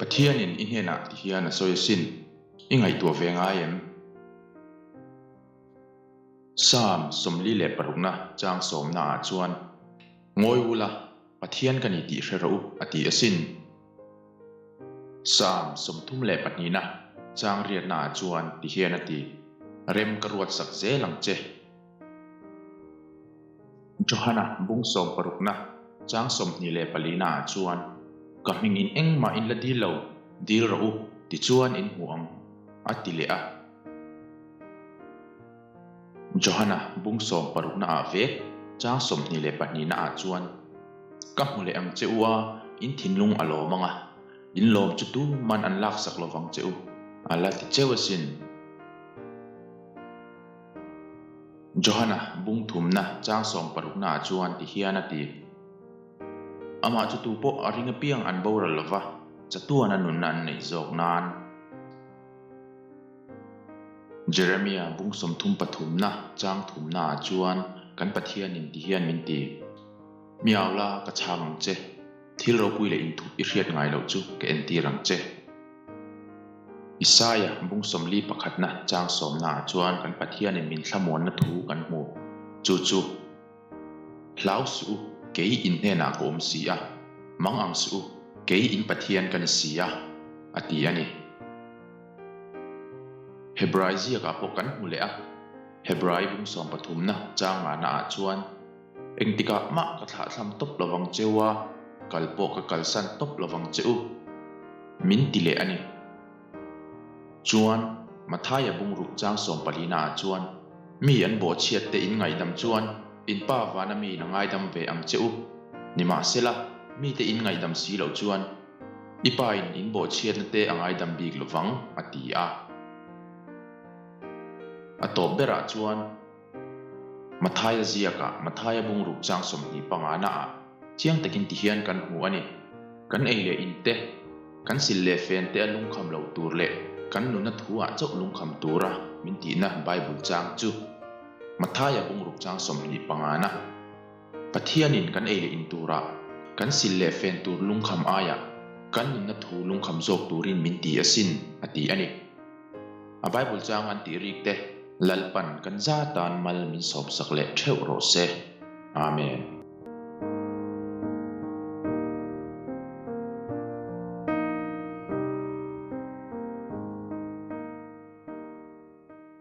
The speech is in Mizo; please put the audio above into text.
Pathianin i hnenah ti hian a sawi asin, i ngaihtuah ve ngai em? Psalm 46na chang sawmnaah chuan, Ngawi ula, Pathian ka ni tih hre rawh u, a ti asin. Psalm 32na chang riatnaah chuan ti hian a ti, Rem ka ruatsak zel ang che. Johana bung sawmparukna chang 24 naah chuan, Ka hmingin engmah in la dil lo, dil rawh u, tichuan in hmu ang, a ti leh a. Johana bung sawmparukna ah vek chang 22 naah chuan, Ka hmu leh ang che u a, in thinlung a lawm ang a, in lawm chu tuman an laksak lovang che u, a la ti cheu asin. Johana bung thumna chang sawmparuknaah chuan ti hian a ti, Amah chu tu pawh a ring apiang an boral lova, chatuana nunna an neih zawk nan. Jeremia bung 33 na chang thumnaah chuan kan Pathianin ti hian min ti, Miaula ka chhang ang che, thil ropui leh inthup i hriat ngai loh chu ka entir ang che. Isaia bung sawmli pakhatna chang sawmnaah chuan kan Pathianin min thlamuanna thu kan hmu. Chu chu, Hlau suh u, kei in hnenah ka awm si a, mang ang suh u, kei in Pathian ka ni si a, a ti a ni. Hebrai ziakah pawh kan hmu leh a, Hebrai bung sawmpathumna chang ngahnaah chuan, Engtikah mah ka thlahthlam tawp lovang che u a, kal pawh ka kalsan tawp lovang che u, min ti leh a ni. Chuan, Mathaia bungruk chang sawmpalina ah chuan, Mi an bawhchhiat te in ngaihdam chuan in pa vana mi in a ngaidam ve ang che u. Nimahsela, mite in ngaihdam si loh chuan i pa in in bawhchhiatna te a ngaidam bik lovang, a ti a. A tawp berah chuan, Mathaia ziakah Mathaia bungruk chang 25 naah chiang takin ti hian kan hmu a ni. Kan ei leh in te, kan sil leh fen te a lungkham lo tur leh kan nuna thu ah chauh lungkham tura min tihna Bible chang chu Mathaia bungruk chang 25 na. Pathianin kan ei leh in turah kan sil leh fen tur lungkham aiah kan nunna thu lungkham zawk turin min ti asin a ti a ni. A Bible chang an tih rik te Lalpan kan za tan mal min sawmsak leh theuh rawh se. Amen.